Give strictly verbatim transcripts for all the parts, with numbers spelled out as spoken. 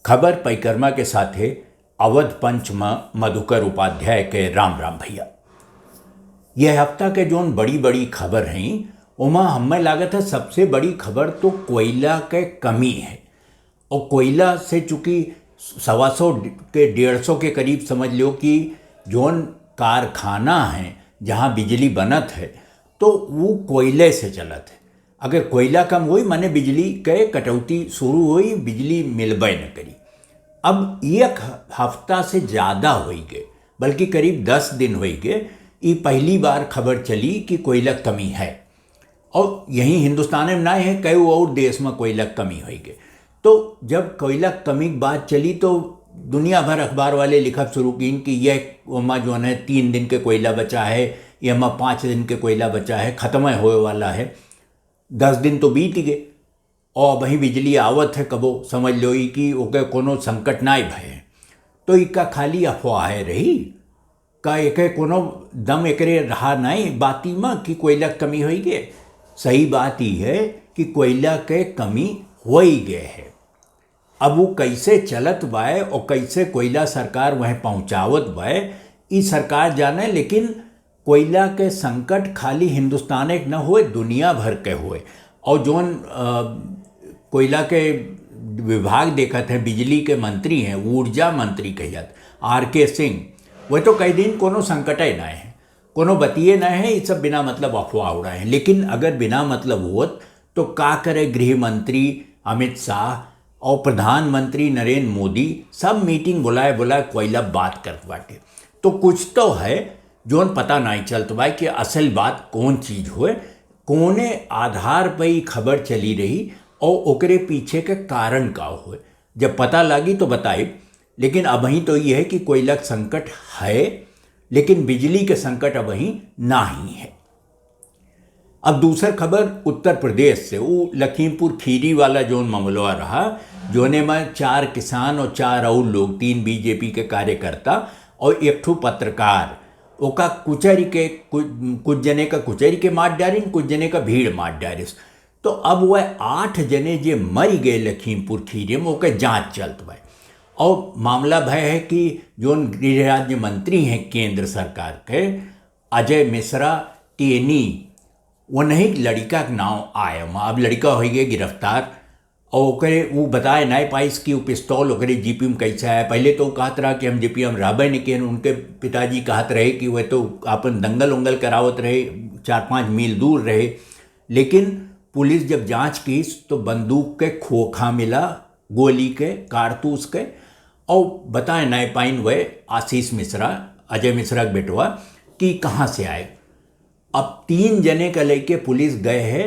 खबर परिक्रमा के साथे अवध पंच म मधुकर उपाध्याय के राम राम भइया। यह हफ्ता के जौन बड़ी बड़ी खबर हैं, ओमा हमें लागत है सबसे बड़ी खबर तो कोयला के कमी है। और कोयला से चूँकि सवा सौ के डेढ़ सौ के करीब समझ लो कि जौन कारखाना है जहाँ बिजली बनत है तो वो कोयले से चलत है। अगर कोयला कम होई माने बिजली के कटौती शुरू होई, बिजली मिलबे न करी। अब एक हफ्ता से ज़्यादा होई गए, बल्कि करीब दस दिन होई गए, ई पहली बार खबर चली कि कोयला कमी है। और यहीं हिंदुस्तान में ना है, कई और देश में कोयला कमी होई गए। तो जब कोयला कमी की बात चली तो दुनिया भर अखबार वाले लिखब शुरू कीन कि यह ओमा जो है तीन दिन के कोयला बचा है, यह मा पाँच दिन के कोयला बचा है, खत्म होए वाला है। दस दिन तो बीत गए और अबहीं बिजली आवत है कबो, समझ लो ई कि ओके कोनो संकट नाई भय है। तो इका खाली अफवाह है रही का? एके कोनो दम एकरे रहा नाई बाती मा कि कोयला कमी होई गए। सही बात ई है कि कोयला के कमी होई गए है। अब वो कैसे चलत बाय और कैसे कोयला सरकार वह पहुँचावत बाय, ई सरकार जाने, लेकिन कोयला के संकट खाली हिंदुस्तान एक न होए, दुनिया भर के होए। और जौन, अ, कोयला के विभाग देखत हैं, बिजली के मंत्री हैं, ऊर्जा मंत्री कह जात, आर के सिंह, वह तो कह दिन कोनो संकटे ना है, कोनो बतिये ना है, ये सब बिना मतलब अफवाह उड़ाए हैं। लेकिन अगर बिना मतलब होत तो का करे गृह मंत्री अमित शाह और प्रधानमंत्री नरेंद्र मोदी सब मीटिंग बुलाए बुलाए कोयला बात करत बाटे। तो कुछ तो है जौन पता नहीं चलत बा कि असल बात कौन चीज होए, कौने आधार पर ई खबर चली रही और ओकरे पीछे के कारण का होए। जब पता लागी तो बताइब, लेकिन अबहीं तो ये है कि कोयला के संकट है, लेकिन बिजली के संकट अबहीं नाही है। अब दूसर खबर उत्तर प्रदेश से, उ लखीमपुर खीरी वाला जौन मामला रहा, जोने में चार किसान और चार और लोग, तीन बीजेपी के कार्यकर्ता और एक ठो पत्रकार, ओका कुचरी के, कुछ, कुछ जने का कुचरी के मार डारिन, कुछ जने का भीड़ मार डारिस। तो अब वह आठ जने जे मर गए लखीमपुर खीरी में, ओकर जांच चलत बा। और मामला भय है कि जोन गृह राज्य मंत्री हैं केंद्र सरकार के, अजय मिश्रा केनी, वनही लड़िका के नाव आए। अब लड़िका होइ गए गिरफ्तार और ओकरे उ बताए नाय पाइस कि उ पिस्तौल ओकरे जीपी में कैसे आया। पहले तो उ कहत रहा कि हम जीपी में रहबे नहीं किए। उनके पिताजी कहत रहे कि वह तो अपन दंगल उंगल करावत रहे, चार पाँच मील दूर रहे। लेकिन पुलिस जब जांच कीस तो बंदूक के खोखा मिला, गोली के, कारतूस के। और बताए नाय पाइन वह आशीष मिश्रा, अजय मिश्रा के बेटवा, कि कहाँ से आए। अब तीन जने का लेके पुलिस गए है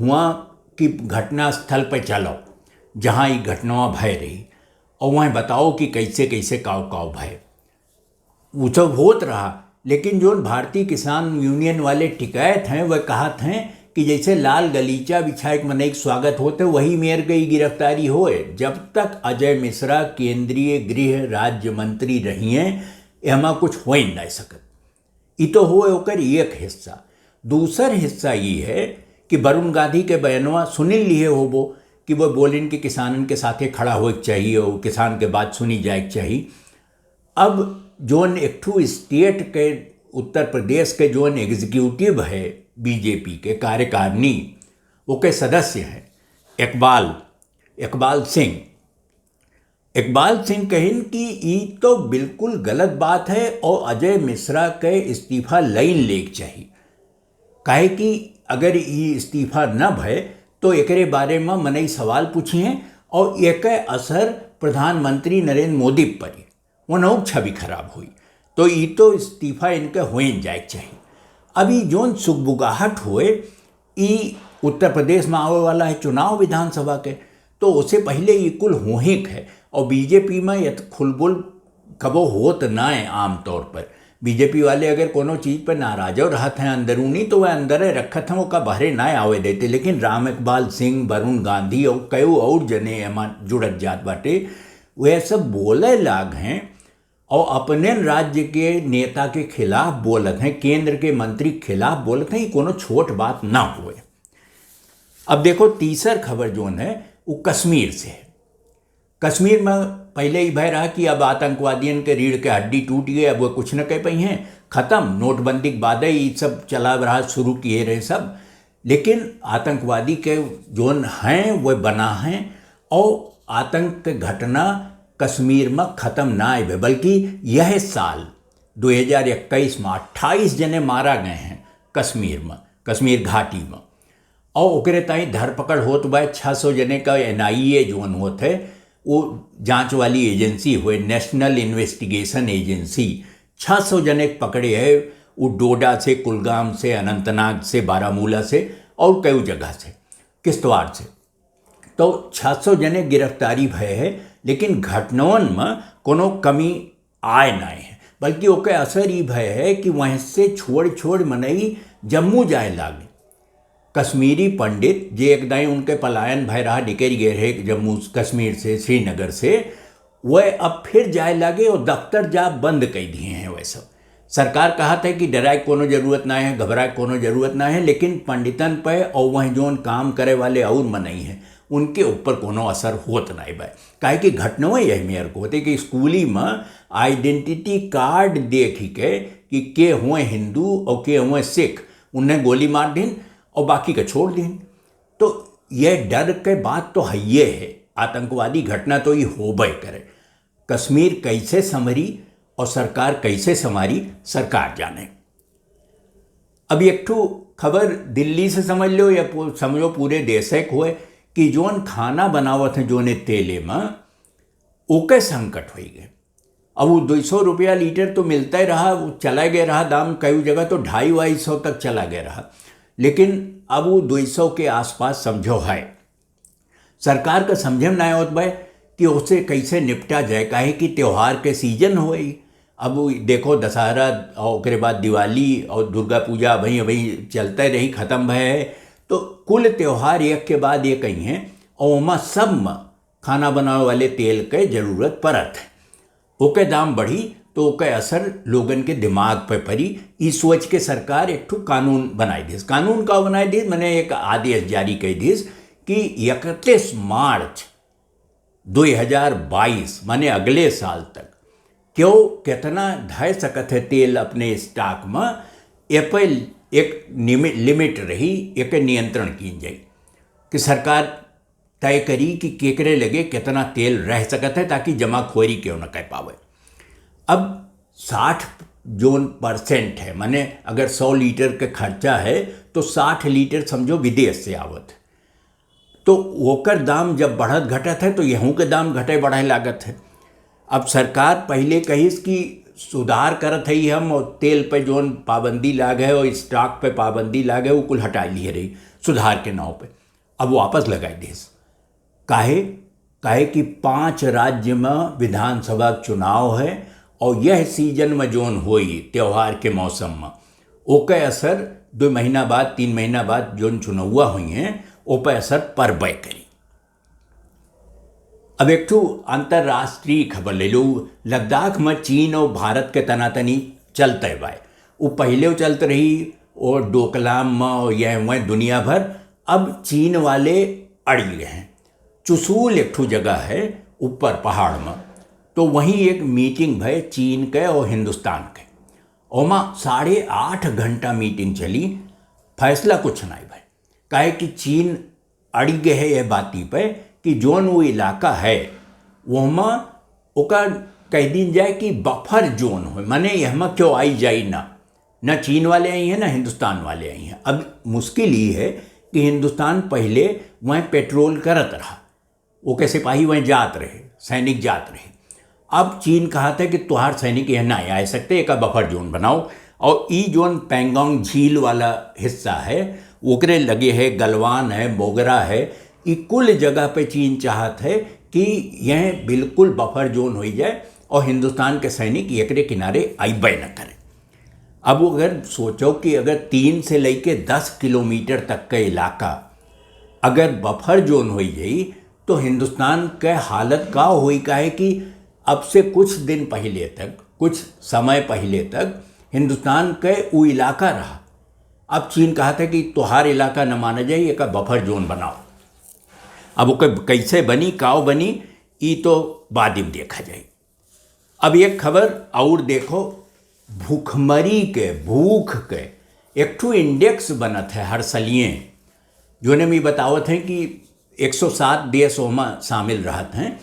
हुआ कि घटना स्थल पर चलो, जहाँ ई घटना भय रही, और वह बताओ कि कैसे कैसे काव काव भय। उ सब होत रहा, लेकिन जोन भारतीय किसान यूनियन वाले टिकायत हैं, वह कहत हैं कि जैसे लाल गलीचा बिछाए के मनई के स्वागत होत है, वही मेर के ई गिरफ्तारी होए। जब तक अजय मिश्रा केंद्रीय गृह राज्य मंत्री रही हैं, एमा कुछ हो ही नहीं सकत। ई तो होए ओकर एक हिस्सा। दूसर हिस्सा ई है कि वरुण गांधी के बयानवा सुनिल लिहे होबो कि वो बोलिन कि किसानन के साथे खड़ा होए के चाहिए और किसान के बात सुनी जाए के चाहिए। अब जोन एक ठो स्टेट के, उत्तर प्रदेश के जोन एग्जीक्यूटिव है बीजेपी के कार्यकारिणी, ओके सदस्य हैं इकबाल, इकबाल सिंह। इकबाल सिंह कहिन कि ई तो बिल्कुल गलत बात है और अजय मिश्रा के इस्तीफा लइन लेक चाहिए, काहे कि अगर ई इस्तीफा न भय तो एकरे बारे में मनई सवाल पूछिहें और एके असर प्रधानमंत्री नरेंद्र मोदी पर पड़ी, उनहु छवि खराब हुई। तो ई तो इस्तीफा इनके होइन जाए के चाहिए। अब ई जोन सुगबुगाहट होए, ई उत्तर प्रदेश में आवे वाला है चुनाव विधानसभा के, तो उससे पहले ई कुल होहिक है। और बीजेपी में ये तो खुलबुल कबो होत ना है आमतौर पर। बीजेपी वाले अगर कोनो चीज पर नाराजो रहत हैं अंदरूनी, तो वह अंदरे रखत हैं, ओका बहरे ना आवे देते। लेकिन राम इकबाल सिंह, वरुण गांधी और कई और जने एमा जुड़त जात बाटे, वह सब बोले लाग हैं और अपने राज्य के नेता के खिलाफ बोलत हैं, केंद्र के मंत्री के खिलाफ बोलत हैं, ये कोनो छोट बात ना होए। अब देखो, तीसर खबर जोन है, वो कश्मीर से है। कश्मीर में पहिले ही भय रहा कि अब आतंकवादियन के रीढ़ के हड्डी टूट गए, अब वो कुछ न कह पाई हैं, खत्म। नोटबंदी के बाद ही सब चला रहा, शुरू किए रहे सब, लेकिन आतंकवादी के जोन हैं वो बना हैं। और आतंक के घटना कश्मीर में खत्म ना आए, बल्कि यह साल दो हज़ार इक्कीस में अट्ठाईस जने मारा गए हैं कश्मीर में, कश्मीर घाटी में। और ओकरे ताई धरपकड़ होत बा, छह सौ जने का एनआईए जोन होत है, वो जांच वाली एजेंसी हुए, नेशनल इन्वेस्टिगेशन एजेंसी, छह सौ जने पकड़े है। वो डोडा से, कुलगाम से, अनंतनाग से, बारामूला से और कई जगह से, किश्तवाड़ से। तो छह सौ जने गिरफ्तारी भय है, लेकिन घटनवन में कोनो कमी आए ना है, बल्कि ओके असर ई भय है कि वहीं से छोड़ छोड़ मनई जम्मू जाए लागे। कश्मीरी पंडित, जे एक दाई उनके पलायन भय रहा, निकल गए रहे जम्मू कश्मीर से, श्रीनगर से, वह अब फिर जाए लागे और दफ्तर जा बंद कर दिए हैं। वह सब सरकार कहत है कि डराए कोनो जरूरत ना है, घबराए कोनो जरूरत ना है, लेकिन पंडितन पे और वह जोन काम करे वाले और मनई हैं, उनके ऊपर कोनो असर होत नाई बा। काहे कि घटनवे यही मेर को होते कि स्कूली में आइडेंटिटी कार्ड देखी के कि के हुए हिंदू और के हुए सिख, उन्हें गोली मार दीन और बाकी का छोड़ दीन। तो ये डर के बात तो हइये है, आतंकवादी घटना तो ये होबे करे। कश्मीर कैसे संभरी और सरकार कैसे संभारी, सरकार जाने। अब एक ठो खबर दिल्ली से समझ लो या पू-, समझो पूरे देश एक हुए कि जोन खाना बनावत हैं जोने तेले में, ओके संकट होई गए। अब वो दो सौ रुपया लीटर तो मिलता ही रहा, वो चला गया रहा दाम, कई जगह तो ढाई वाई सौ तक चला गया रहा, लेकिन अब वो दो सौ के आसपास समझो है। सरकार का समझे में ना आवत बा कि ओसे कैसे निपटा जाए, काहे कि त्योहार के सीजन होई। अब वो देखो, दशहरा और ओकरे बाद दिवाली और दुर्गा पूजा वहीं वहीं चलते रही, खत्म भय है। तो कुल त्योहार एक के बाद एक आई हैं और ओमा सब में खाना बनावे वाले तेल के जरूरत पड़त है। ओके दाम बढ़ी तो ओके असर लोगन के दिमाग पे पड़ी। ई सोच के सरकार एक ठो कानून बनाई दिस। कानून का बनाई दिस, माने एक आदेश जारी कर दिस कि इकतीस मार्च दो हज़ार बाईस, माने अगले साल तक, क्यों कितना धय सकत है तेल अपने स्टॉक में, ए पे एक निमि-, लिमिट रही, एक नियंत्रण की जाए कि सरकार तय करी कि केकरे लगे कितना तेल रह सकत है, ताकि जमाखोरी क्यों न कर पावे। अब साठ जोन परसेंट है, माने अगर सौ लीटर के खर्चा है, तो साठ लीटर समझो विदेश से आवत है। तो ओकर दाम जब बढ़त घटत है, तो यहूँ के दाम घटे बढ़े लागत है। अब सरकार पहिले कहिस कि सुधार करत है हम, और तेल पे जोन पाबंदी लाग है और स्टॉक पे पाबंदी लाग है, वो कुल हटा लिए रही सुधार के नाव पे। अब वापस लगाई देस। काहे? काहे कि पांच राज्य में विधानसभा चुनाव है और यह सीजन में जोन होई, त्योहार के मौसम में, ओके असर दो महीना बाद, तीन महीना बाद जोन चुनौआ हुई हैं, ओपे असर परबे करी। अब एक ठो अंतर्राष्ट्रीय खबर ले लो। लद्दाख में चीन और भारत के तनातनी चलते बाय। वो पहिले चलत रही और डोकलाम में और यह वह दुनिया भर। अब चीन वाले अड़ी रहे हैं। चुशूल एक ठो जगह है ऊपर पहाड़ में, तो वहीं एक मीटिंग भय चीन के और हिंदुस्तान के। ओमा साढ़े आठ घंटा मीटिंग चली, फैसला कुछ नहीं भय। काहे कि चीन अड़ी गए है यह बाती पे कि जोन वो इलाका है, वहमा ओका कह दीन जाए कि बफर जोन हो, माने यहमा क्यों आई जाई ना, ना चीन वाले आई हैं, ना हिंदुस्तान वाले आई हैं। अब मुश्किल ये है कि हिंदुस्तान पहिले वह पेट्रोल करत रहा, ओके सिपाही वह जात रहे, सैनिक जात रहे। अब चीन कहत है कि तुहार सैनिक यह ना आ सकते, एका बफर जोन बनाओ। और ई जोन पैंगोंग झील वाला हिस्सा है, ओकरे लगे है, गलवान है, मोगरा है, ई कुल जगह पे चीन चाहत है कि यह बिल्कुल बफर जोन हो जाए और हिंदुस्तान के सैनिक एकरे किनारे आइबे न करें। अब वो अगर सोचो कि अगर तीन से लेके दस किलोमीटर तक का इलाका अगर बफर जोन हो जाई, तो हिंदुस्तान के हालत का होई? काहे कि अब से कुछ दिन पहिले तक, कुछ समय पहिले तक हिंदुस्तान के उ इलाका रहा। अब चीन कहत है कि तोहार इलाका न माना जाए, एका बफर जोन बनाओ। अब ओके कैसे बनी, काव बनी, ई तो बाद में देखा जाई। अब एक खबर और देखो, भूखमरी के, भूख के एक ठो इंडेक्स बनत है हर सलिए, जोने में बतावत हैं कि एक सौ सात देश ओमा शामिल रहत हैं।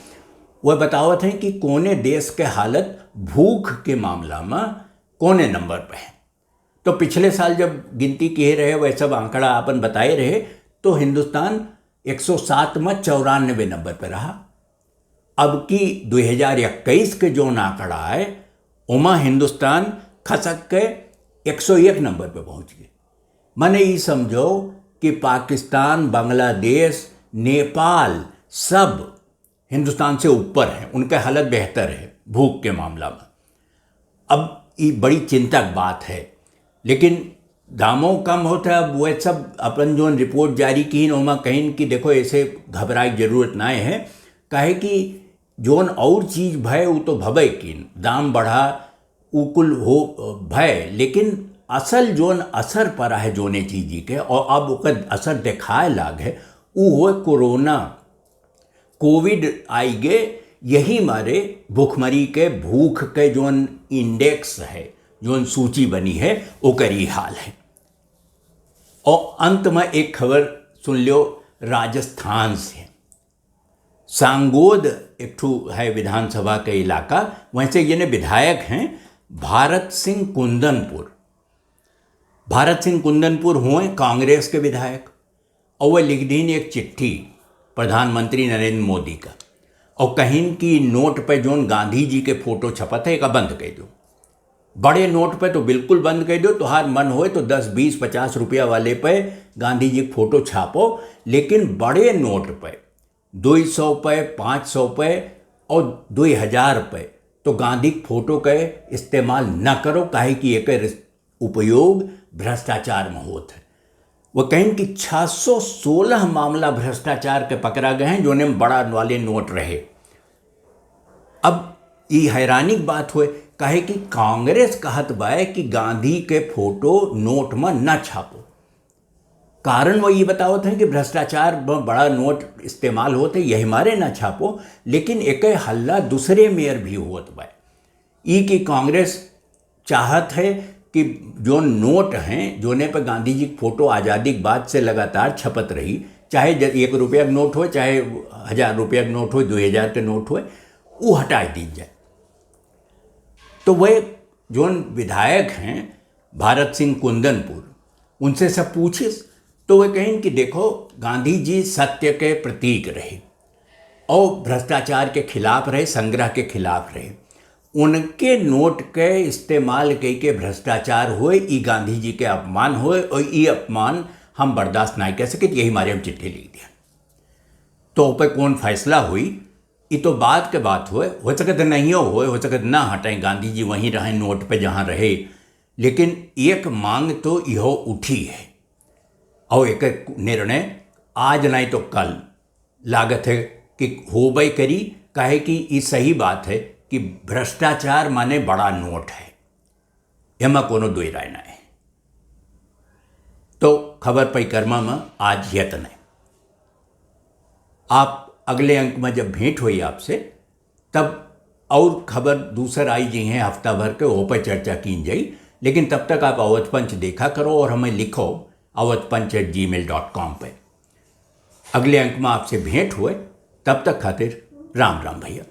वह बतावत हैं कि कोने देश के हालत भूख के मामला में कोने नंबर पे है। तो पिछले साल जब गिनती किए रहे, वह सब आंकड़ा आपन बताए रहे, तो हिंदुस्तान एक सौ सात में चौरानवे नंबर पे रहा। अब की दो हज़ार इक्कीस के जौन आंकड़ा है, ओमा हिंदुस्तान खसक के एक सौ एक नंबर पे पहुंच गए। माने ई समझो कि पाकिस्तान, बांग्लादेश, नेपाल सब हिंदुस्तान से ऊपर हैं, उनके हालत बेहतर है भूख के मामला में। अब ई बड़ी चिंता की बात है, लेकिन दामो कम होत है। अब वह सब अपन जौन रिपोर्ट जारी कीन, ओमा कहिन कि देखो, ऐसे घबराए की जरूरत ना है, काहे कि जौन और चीज भय, उ तो भवे कीन, दाम बढ़ा, उ कुल हो भय, लेकिन असल जौन असर पड़ा है जौने चीज के, और अब ओकर असर देखाए लाग है, उ हो कोरोना, कोविड आई गे। यही मारे भुखमरी के, भूख के जौन इंडेक्स है, जौन सूची बनी है, ओकर ई हाल है। और अंत में एक खबर सुन लो राजस्थान से। सांगोद एक ठो है विधानसभा के इलाका, वैसे ये ने विधायक हैं भारत सिंह कुंदनपुर। भारत सिंह कुंदनपुर हुए कांग्रेस के विधायक, और वह लिख दीन एक चिट्ठी प्रधानमंत्री नरेंद्र मोदी का, और कहिन कि नोट पे जौन गांधी जी के फोटो छपत है, एका बंद कर दो। बड़े नोट पे तो बिल्कुल बंद कर दो, तुहार मन होए तो दस, बीस, पचास रुपया वाले पे गांधी जी के फोटो छापो, लेकिन बड़े नोट पे, दो सौ पे, पाँच सौ पे और दो हज़ार पे तो गांधी के फोटो के इस्तेमाल न करो, काहे कि एकर उपयोग भ्रष्टाचार में होत है। वो कहिन कि छह सौ सोलह मामला भ्रष्टाचार के पकड़ा गए हैं, जोने में बड़ा वाले नोट रहे। अब ई हैरानी की बात होए, काहे कि कांग्रेस कहत बाय कि गांधी के फोटो नोट में न छापो। कारण वो ये बतावत हैं कि भ्रष्टाचार में बड़ा नोट इस्तेमाल होत है, यही मारे न छापो, लेकिन एके हल्ला दूसरे मेर भी होत बाय। ई कि कांग्रेस चाहत है कि जो नोट हैं, जोने पे गांधी जी के फोटो आज़ादी के बाद से लगातार छपत रही, चाहे ज-, एक रुपया के नोट होए, चाहे हज़ार रुपया के नोट होए, दो हज़ार के नोट होए, वो हटा दी जाए। तो वह जोन विधायक हैं भारत सिंह कुंदनपुर, उनसे सब पूछिस, तो वह कहिन कि देखो, गांधी जी सत्य के प्रतीक रहे और भ्रष्टाचार के खिलाफ रहे, संग्रह के खिलाफ रहे। उनके नोट के इस्तेमाल कई के भ्रष्टाचार होए, ई गांधी जी के अपमान होए और ई अपमान हम बर्दाश्त ना कर सके, यही मारे हम चिट्ठी लिख दिया। तो ओपे कौन फैसला हुई, ई तो बात के बात होए, हो सकत नहीं होए, हो सकत ना हटाएं, गांधी जी वहीं रहें नोट पे जहाँ रहे, लेकिन एक मांग तो इहो उठी है और एक निर्णय आज नहीं तो कल लागत है कि होबे करी, काहे कि ई सही बात है कि भ्रष्टाचार माने बड़ा नोट है, एमा कोनो दुई राय ना है। तो खबर परिक्रमा में आज यतने। आप अगले अंक में जब भेंट होई आपसे, तब और खबर दूसर आई जी हैं हफ्ता भर के, ओपे चर्चा कीन जाई। लेकिन तब तक आप अवध पंच देखा करो और हमें लिखो अवध पंच at gmail dot com पे। अगले अंक में आपसे भेंट होए, तब तक खातिर राम राम भैया।